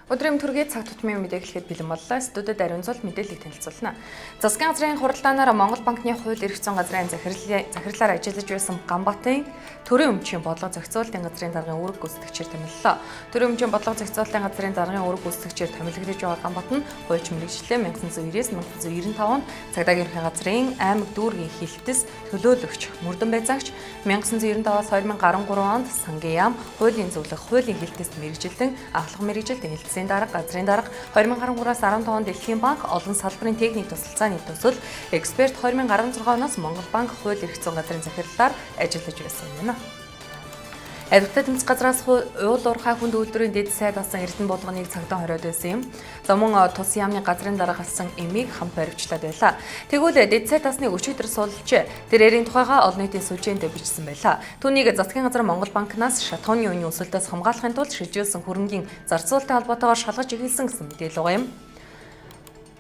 Өдрийн төргийн цаг тутмын мэдээг хэлэхэд бэлэн боллоо. Студид Ариунзул мэдээллийг танилцуулна. Засгийн газрын хуралдаанаар Монгол банкны хууль эрх зүйн газрын захирлаар ажиллаж байсан Ганбатын төрийн өмчийн бодлого зохицуулалтын газрын даргын үүрэг гүйцэтгэгчээр томиллоо. Төрийн өмчийн бодлого зохицуулалтын газрын даргын үүрэг гүйцэтгэгчээр томилогдож байгаа Ганбат нь хуульч мэргэжлээ 1990-ээс 1995 онд цагдаагийн ерөнхий газрын аймаг дүүргийн хилтэс төлөөлөгч мөрдөн байцаагч 1995-аас 2013 онд сангийн яам хуулийн зөвлөх хуулийн хилтэс мэргэжилтэн ахлах мэргэжилтэн хилтэсийн дарга газрын дарга 2013-аас 15 онд Дэлхийн банк олон салбарын техник тусалцааны төсөл эксперт 2016 оноос Монгол банк хууль эрх зүйн газрын захирлаар ажиллаж байсан юм байна. Авиртай тэмцэх газраас уул уурхай хүнд үйлдвэрийн дэд сайд болсон Эрдэнэ булганыг цагдаа хориод байсан юм. За мөн тус яамны газрын дарга гарсан эмийг хамт баривчлаад байлаа. Тэгвэл дэд сайд тасныг өчигдөр суулжээ. Тэрээрийн тухайга олон нийтийн сүлжээнд бичсэн байлаа. Түүнийг засгийн газар Монгол банкнаас шатхууны үеийн өсөлтөөс хамгаалахын тулд шилжүүлсэн хөрөнгийн зарцуулалттай холбоотойгоор шалгаж эхэлсэн гэсэн мэдээлэл байгаа юм.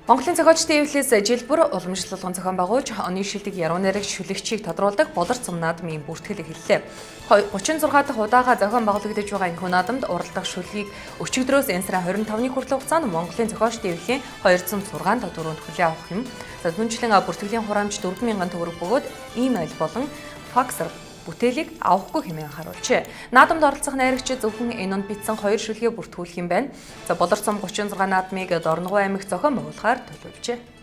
Монголын зохиолчдын эвлээс жил бүр уламжлалган зохион байгуулж оны шилдэг яруу найрагч шүлэгчийг тодруулдаг Болор цум наадмын бүртгэл эхэллээ. 36 дахь удаага зохион байгуулагдаж байгаа энэхүү наадамд уралдах шүлгийг өчигдрөөс энэ сарын 25-ны хүртэлх хугацаанд Монголын зохиолчдын эвлэлийн 206 тодорхой хүлээн авах юм. За түнчлэн бүртгэлийн хураамж 4000 төгрөг бөгөөд имэйл болон факсаар бүтээлийг авахгүй хэмээн харуулжээ. Наадамд оролцох найрагч зөвхөн энэ онд бичсэн 2 шүлгээ бүртгүүлэх юм байна. За Болор цум 36 наадмыг Дорногов аймагт зохион байгуулахаар төлөвлөжээ.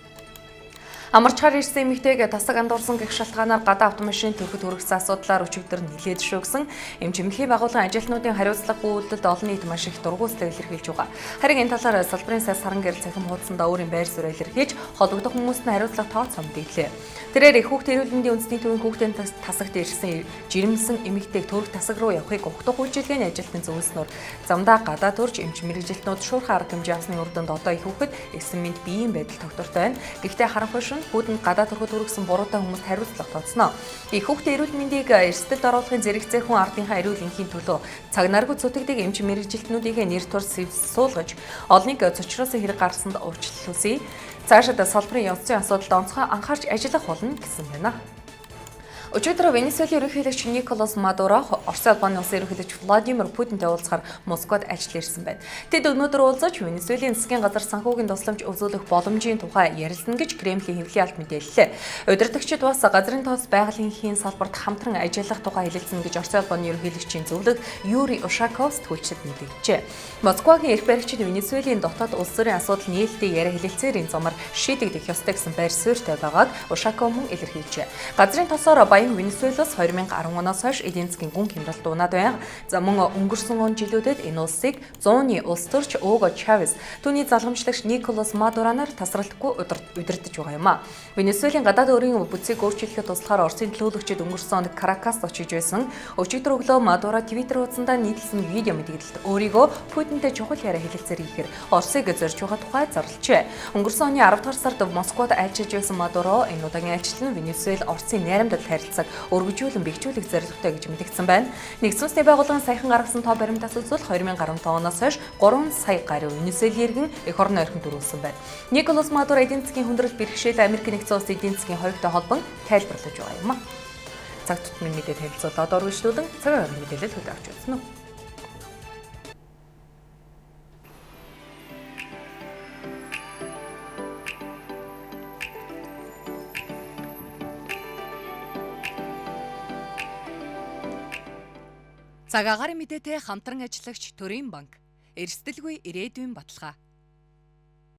Амарчгаар ирсэн эмэгтэйг тасаг андуурсан гэх шалтгаанаар гадаа автомашин төрөхөд хүргэсэн асуудлаар өчигдөр нилээд шүүгсэн. Эмч эмнэлгийн байгууллагын ажилтнуудын хариуцлагагүй үйлдэлд олон нийт маш их дургууттай илэрхийлж байгаа. Харин энэ талаар салбарын сайд саран гэрэл цахим хуудсандаа өөрийн байр сууриа илэрхийлж холбогдох хүмүүст нь хариуцлага тооцоо мэдээллээ. Тэрээр их хүүхдийн эрүүл мэндийн үндэсний төвийн хүүхдийн тасагт ирсэн жирэмсэн эмэгтэйг төрөх тасаг руу явахыг угтах үйлчилгээний ажилтны зөвлөснөөр замдаа гадаа төрж эмч мэргэжилтнүүд шуурхай арга хэмжээ авсны үр дүнд одоо их хүүхэд эсэн мэнд биеийн байдал тогтвортой байна. Гэхдээ харанхуй шөнө хүүдэнд гадаа төрөхөд хүргэсэн буруутай хүмүүст хариуцлага тооцно. Их хүүхдийн эрүүл мэндийг эрсдэлд оруулахын зэрэгцээ хүн ардынхаа эрүүл энхийн төлөө цагнааргүй зүтгэдэг эмч мэргэжилтнүүдийнхээ нэр төр суулгаж олныг цочроос хэрэг гарсанд уучлал хүсье. Цаашид салбарын ёс зүйн асуудалд онцгой анхаарч ажиллах болно гэсэн байна. Өчигдөр Венесуэлийн ерөнхийлөгч Николас Мадуро Оросын холбооны улсын ерөнхийлөгч Владимир Путинтэй уулзахаар Москвад ажил ирсэн байна. Тэд өнөөдөр уулзаж Венесуэлийн засгийн газар санхүүгийн тусламж үзүүлэх боломжийн тухай ярилцна гэж Кремлийн хэвлэлийн алба мэдээллээ. Удирдагчид бас газрын тос байгалийн хийн салбарт хамтран ажиллах тухай хэлэлцэнэ гэж Оросын холбооны ерөнхийлөгчийн зөвлөх Юрий Ушаков сэтгүүлчдэд мэдээлжээ. Москвагийн эрх баригчид Венесуэлийн дотоод улс төрийн асуудал нээлттэй яриа хэлэлцээрийн замаар шийдэгдэх ёстой гэсэн байр суурьтай байгааг Ушаков мөн илэрхийлжээ. Газрын тосоор баян Венесуэлас 2010 оноос хойш эдийн засгийн гүн хямралд унаад байна. За мөн өнгөрсөн он жилүүдэд энэ улсыг 100-ны улс төрч Уго Чавес, түүний залгамжлагч Николас Мадуранаар тасралтгүй удирдах байгаа юм а. Венесуэлийн гадаад өрийн бүтцийг өөрчлөхэд туслахаар Оросын төлөөлөгчид өнгөрсөн онд Каракаст очиж байсан. Өчигдөр өглөө Мадуро Твиттер хуудсандаа нийтлсэн видео мэдээлэлд өөрийгөө Путинтэй чухал яриа хэлэлцээр хийхээр Оросыг зорж байгаа тухай зарлжээ. Өнгөрсөн оны 10 дугаар сард Москвад айлчилж байсан Мадуро энэ удаагийн айлчлал нь Венесуэл Оросын найрамдал харилцааг өргөжүүлэн бэхжүүлэх зорилготой гэж мэдгдсэн байна. Нэгдсэн үндэсний байгууллагын саяхан гаргасан тоо баримтаас үзвэл 2015 оноос хойш 3 сая гаруй Венесуэл иргэн эх орноо орхин төрүүлсэн байна. Николас Мадуро эдийн засгийн хүндрэл бэрхшээл Америк нэгдсэн улс эдийн засгийн хоёртой холбон тайлбарлаж байгаа юм а. Цаг тутмын мэдээ танилцуулаад өргөжлүүлэн цагаан орон мэдээлэл хөдөө авч үзсэн үү. Цаг агаарын мэдээтэй хамтран ажиллагч Төрийн банк. Эрсдэлгүй ирээдүйн баталгаа.